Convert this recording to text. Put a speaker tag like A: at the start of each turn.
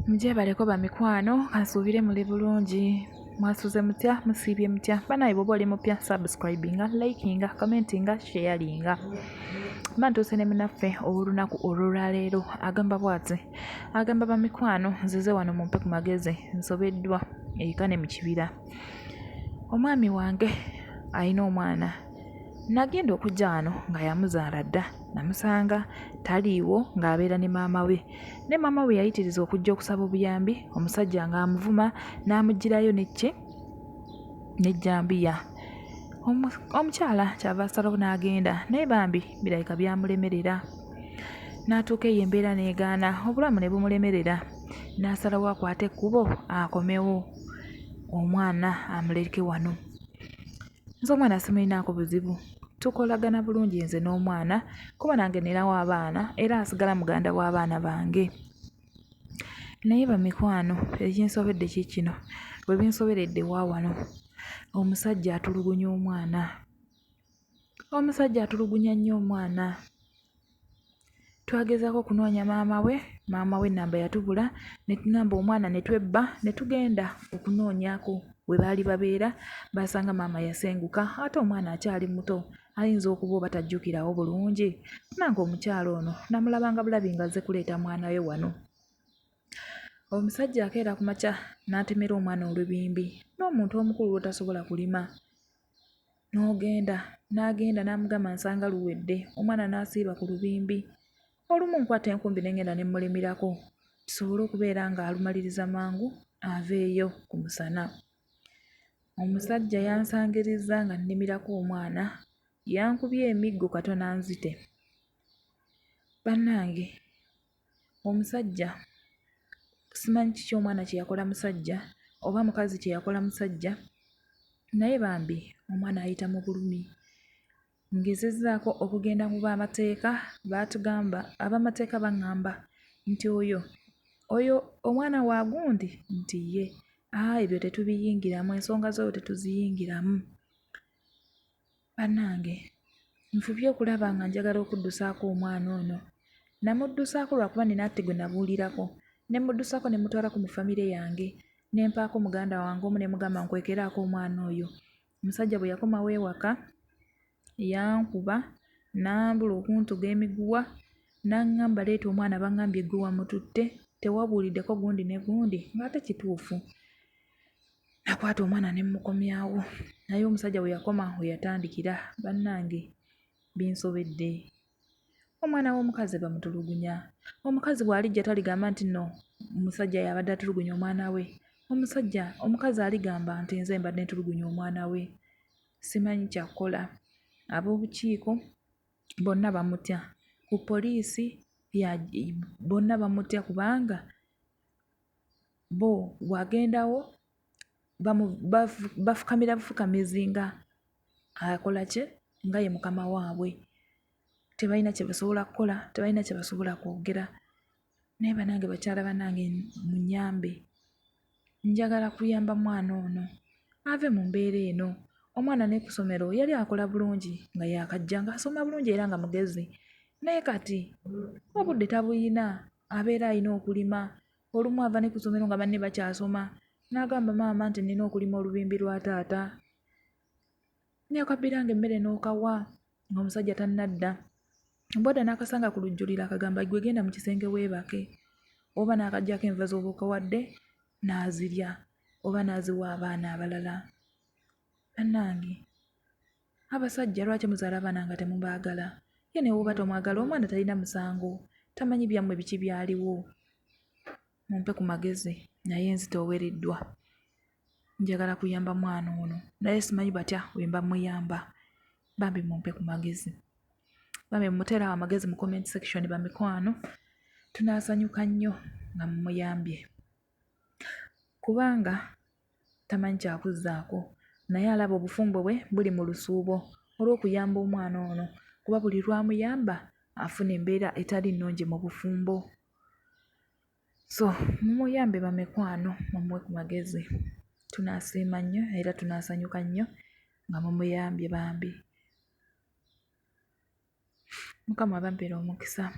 A: Mugyebaleko bamikwano, kansuubire muli bulungi. Mwasuze mutya, musiibye mutya? Banaye bw'oba oli mupya, subscribinga, likinga, commentinga, sharinga. Mba ntuuse ne munaffe ow'olunaku olw'olwaleero agamba bw'ati, agamba bamikwano nzize wano mumpe ku magezi nsobeddwa eka ne mu kibira. Omwami wange alina omwana. Nagenda okujja wano nga yamuzaala dda, namusanga taliiwo ng'abeera ne maama we. Ne maama we yayitiriza okujja okusaba obuyambi, omusajja ng'amuvuma n'amuggyirayo ne ki n'ejjambiya. Omukyala ky'ava asalawo n'agenda naye bambi birabika byamulemerera. N'atuuka eyo embeera n'egaana, obulamu ne bumulemerera n'asalawo akwate ekkubo akomewo omwana amuleke wano. Nze omwana simulinaako buzibu, tukolagana bulungi nze n'omwana kuba nange nninawo abaana era asigala muganda w'abaana bange. Naye bamikwano ekinsobedde kiikino, we binsoberedde wa wano, omusajja atulugunya omwana, omusajja atulugunya nnyo omwana. Twagezaako okunoonya maama we, maama we ennamba yatubula ne tugamba omwana ne twebba ne tugenda okunoonyaako we baali babeera, baasanga maama yasenguka ate omwana akyali muto ayinza okuba oba tajjukirawo bulungi. Nange omukyala ono namulabanga bulabi ng'azze kuleeta mwana we wano. Omusajja akeera ku makya n'atemera omwana olubimbi n'omuntu omukulu lw'otasobola kulima. N'ogenda n'agenda n'amugamba nsanga luwedde, omwana n'asiiba ku lubimbi. Olumu nkwata enkumbi ne ŋŋenda ne mmulimirako tusobole okubeera ng'alumaliriza mangu aveeyo ku musana. Omusajja yansangirizza nga nnimirako omwana, yankubye emiggo katono anzite. Bannange omusajja simanyi kiki omwana kye yakola musajja oba mukazi kye yakola musajja naye bambi omwana ayita mu bulumi. Ngezezzaako okugenda mu b'amateeka baatugamba ab'amateeka baŋŋamba nti oyo oyo omwana wa gundi nti ye, aa ebyo tetubiyingiramu ensonga z'oyo tetuziyingiramu. Bannange nfubye okulaba nga njagala okuddusaako omwana ono. Namuddusaako lwakuba nina atti gwe nabuulirako. Ne mmuddusaako ne mmutwalako mu famire yange. Ne mpaako muganda wange omu ne mmugamba nkwekeraako omwana oyo. Omusajja bwe yakomawo ewaka yankuba n'ambula okuntuga emiguwa n'aŋŋamba leeta omwana baŋŋambye ggwe wamututte tewabuuliddeko gundi ne gundi ng'ate kituufu. Nakwata omwana ne mmukomyawo naye omusajja we yakoma we yatandikira bannange binsobedde. Omwana w'omukazi bamutulugunya. Omukazi bw'alijja taligamba nti nno omusajja y'abadde atulugunya omwana we. Omusajja omukazi aligamba nti nze mbadde ntulugunya omwana we. Simanyi kya kukola. Ab'obukiiko bonna bamutya. Ku poliisi ya bonna bamutya kubanga bo bw'agendawo bafukamira bufukamizi nga akola ki nga ye mukama waabwe. Tebalina kye basobola kukola, tebalina kye basobola kwogera. Naye bannange bakyala bannange munnyambe, njagala kuyamba mwana ono ave mu mbeera eno. Omwana ne ku ssomero yali akola bulungi nga yaakajja ng'asoma bulungi era nga mugezi naye kati obudde tabuyina abeera alina okulima. Olumu ava ne ku ssomero nga banne bakyasoma n'agamba maama nti nnina okulima olubimbi lwa taata. N'okabbiranga emmere n'okawa ng'omusajja tannadda. Bw'adda n'akasanga ku lujjuliro akagamba ggwe genda mu kisenge weebake oba n'akaggyako enva z'oba okawadde n'azirya oba n'aziwa abaana abalala. Bannange abasajja lwaki muzaala abaana nga temubaagala? Ye ne bw'oba tomwagala omwana talina musango, tamanyi byammwe biki byaliwo. Mumpe ku magezi naye nzitoowereddwa. Njagala kuyamba mwana ono naye simanyi batya bwe mba mmuyamba. Bambi mumpe ku magezi. Bambi mumuteere awo amagezi mu comment section bamikwano, tunaasanyuka nnyo nga mumuyambye kubanga tamanyi kya kuzzaako naye alaba obufumbo bwe buli mu lusuubo olw'okuyamba omwana ono kuba buli lw'amuyamba afuna embeera etali nnungi mu bufumbo. So mumuyambe bamikwano mumuwe ku magezi tunaasiima nnyo era tunaasanyuka nnyo nga mumuyambye bambi. Mukama abampeere omukisa.